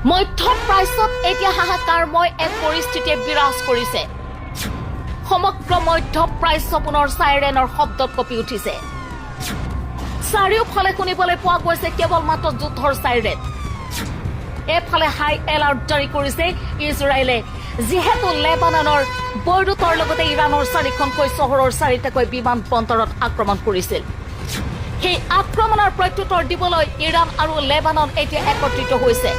মধ্যপ্ৰাচ্যত এতিয়া হাহাকাৰময় এক পৰিস্থিতিয়ে বিৰাজ কৰিছে। সমগ্ৰ মধ্যপ্ৰাচ্য পুনৰ চাইৰেনৰ শব্দত কঁপি উঠিছে। চাৰিওফালে শুনিবলৈ পোৱা গৈছে কেৱল মাত্ৰ যুদ্ধৰ চাইৰেন। এফালে হাই এলাৰ্ট জাৰি কৰিছে ইজৰাইলে, যিহেতু লেবাননৰ বৈৰুটৰ লগতে ইৰাণৰ চাৰিখনকৈ চহৰৰ চাৰিটাকৈ বিমান বন্দৰত আক্ৰমণ কৰিছিল। সেই আক্ৰমণৰ প্ৰত্যুত্তৰ দিবলৈ ইৰাণ আৰু লেবানন এতিয়া একত্ৰিত হৈছে।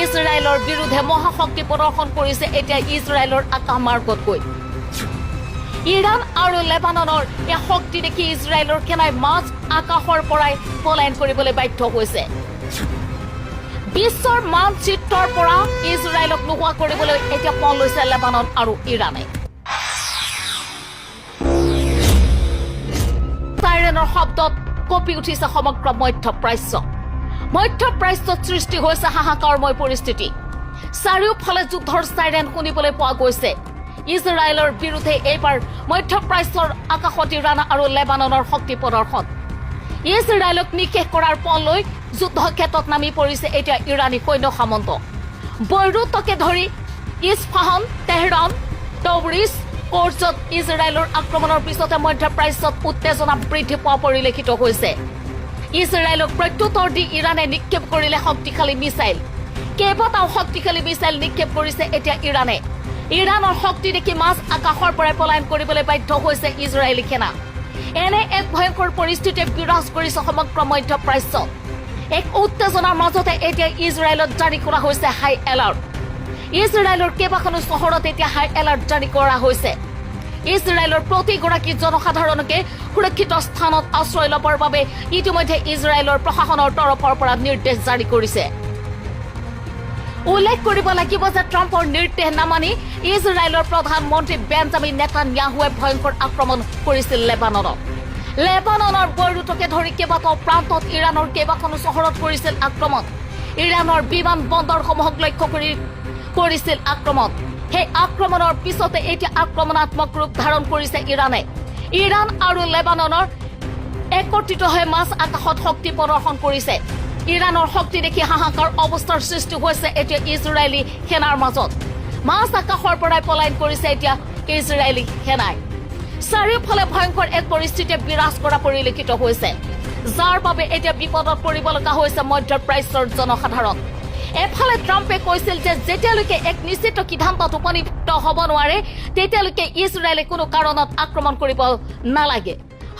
ইজৰাইলৰ বিৰুদ্ধে মহাশক্তি প্ৰদৰ্শন কৰিছে এতিয়া ইজৰাইলৰ আকাশ মাৰ্গত গৈ। ইৰাণ আৰু লেবাননৰ এই শক্তি দেখি ইজৰাইলৰ সেনাই মাজ আকাশৰ পৰাই পলায়ন কৰিবলৈ বাধ্য হৈছে। বিশ্বৰ মানচিত্ৰৰ পৰা ইজৰাইলক নোহোৱা কৰিবলৈ এতিয়া পণ লৈছে লেবানন আৰু ইৰাণে। চাইৰেনৰ শব্দত কঁপি উঠিছে সমগ্ৰ মধ্যপ্ৰাচ্য। মধ্যপ্ৰাচ্যত সৃষ্টি হৈছে হাহাকাৰময় পৰিস্থিতি। চাৰিওফালে যুদ্ধৰ চাইৰেন শুনিবলৈ পোৱা গৈছে। ইজৰাইলৰ বিৰুদ্ধে এইবাৰ মধ্যপ্ৰাচ্যৰ আকাশত ইৰাণ আৰু লেবাননৰ শক্তি প্ৰদৰ্শন। ইজৰাইলক নিঃশেষ কৰাৰ পণ লৈ যুদ্ধ ক্ষেত্ৰত নামি পৰিছে এতিয়া ইৰাণী সৈন্য সামন্ত। বৈৰুটকে ধৰি ইছফাহান, তেহৰান, তবৰিজ, কোৰ্চত ইজৰাইলৰ আক্ৰমণৰ পিছতে মধ্যপ্ৰাচ্যত উত্তেজনা বৃদ্ধি পোৱা পৰিলক্ষিত হৈছে। ইজৰাইলক প্ৰত্যুত্তৰ দি ইৰাণে নিক্ষেপ কৰিলে শক্তিশালী মিছাইল। কেইবাটাও শক্তিশালী মিছাইল নিক্ষেপ কৰিছে এতিয়া ইৰাণে। ইৰাণৰ শক্তি দেখি মাজ আকাশৰ পৰাই পলায়ন কৰিবলৈ বাধ্য হৈছে ইজৰাইলী সেনা। এনে এক ভয়ংকৰ পৰিস্থিতিয়ে বিৰাজ কৰিছে সমগ্ৰ মধ্যপ্ৰাচ্যত। এক উত্তেজনাৰ মাজতে এতিয়া ইজৰাইলত জাৰি কৰা হৈছে হাই এলাৰ্ট। ইজৰাইলৰ কেইবাখনো চহৰত এতিয়া হাই এলাৰ্ট জাৰি কৰা হৈছে। ইজৰাইলৰ প্ৰতিগৰাকী জনসাধাৰণকে সুৰক্ষিত স্থানত আশ্ৰয় ল'বৰ বাবে ইতিমধ্যে ইজৰাইলৰ প্ৰশাসনৰ তৰফৰ পৰা নিৰ্দেশ জাৰি কৰিছে। উল্লেখ কৰিব লাগিব যে ট্ৰাম্পৰ নিৰ্দেশ নামানি ইজৰাইলৰ প্ৰধানমন্ত্ৰী বেঞ্জামিন নেতান্যাহুৱে ভয়ংকৰ আক্ৰমণ কৰিছিল লেবাননত। লেবাননৰ বৈৰুটকে ধৰি কেইবাটাও প্ৰান্তত, ইৰাণৰ কেইবাখনো চহৰত কৰিছিল আক্ৰমণ। ইৰাণৰ বিমান বন্দৰসমূহক লক্ষ্য কৰি কৰিছিল আক্ৰমণ। সেই আক্ৰমণৰ পিছতে এতিয়া আক্ৰমণাত্মক ৰূপ ধাৰণ কৰিছে ইৰাণে। ইৰাণ আৰু লেবাননৰ একত্ৰিত হৈ মাজ আকাশত শক্তি প্ৰদৰ্শন কৰিছে। ইৰাণৰ শক্তি দেখি হাহাকাৰ অৱস্থাৰ সৃষ্টি হৈছে এতিয়া ইজৰাইলী সেনাৰ মাজত। মাজ আকাশৰ পৰাই পলায়ন কৰিছে এতিয়া ইজৰাইলী সেনাই। চাৰিওফালে ভয়ংকৰ এক পৰিস্থিতিয়ে বিৰাজ কৰা পৰিলক্ষিত হৈছে, যাৰ বাবে এতিয়া বিপদত পৰিব লগা হৈছে মধ্যপ্ৰাচ্যৰ জনসাধাৰণ। এফালে ট্ৰাম্পে কৈছিল যে যেতিয়ালৈকে এক নিশ্চিত সিদ্ধান্তত উপনীত হ'ব নোৱাৰে, তেতিয়ালৈকে ইজৰাইলে কোনো কাৰণত আক্ৰমণ কৰিব নালাগে,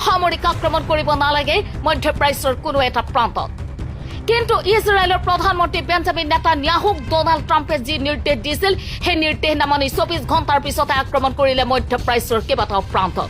সামৰিক আক্ৰমণ কৰিব নালাগে মধ্যপ্ৰাচ্যৰ কোনো এটা প্ৰান্তত। কিন্তু ইজৰাইলৰ প্ৰধানমন্ত্ৰী বেঞ্জামিন নেতান্যাহুক ডনাল্ড ট্ৰাম্পে যি নিৰ্দেশ দিছিল, সেই নিৰ্দেশ নামানি 24 ঘণ্টাৰ পিছতে আক্ৰমণ কৰিলে মধ্যপ্ৰাচ্যৰ কেইবাটাও প্ৰান্তত।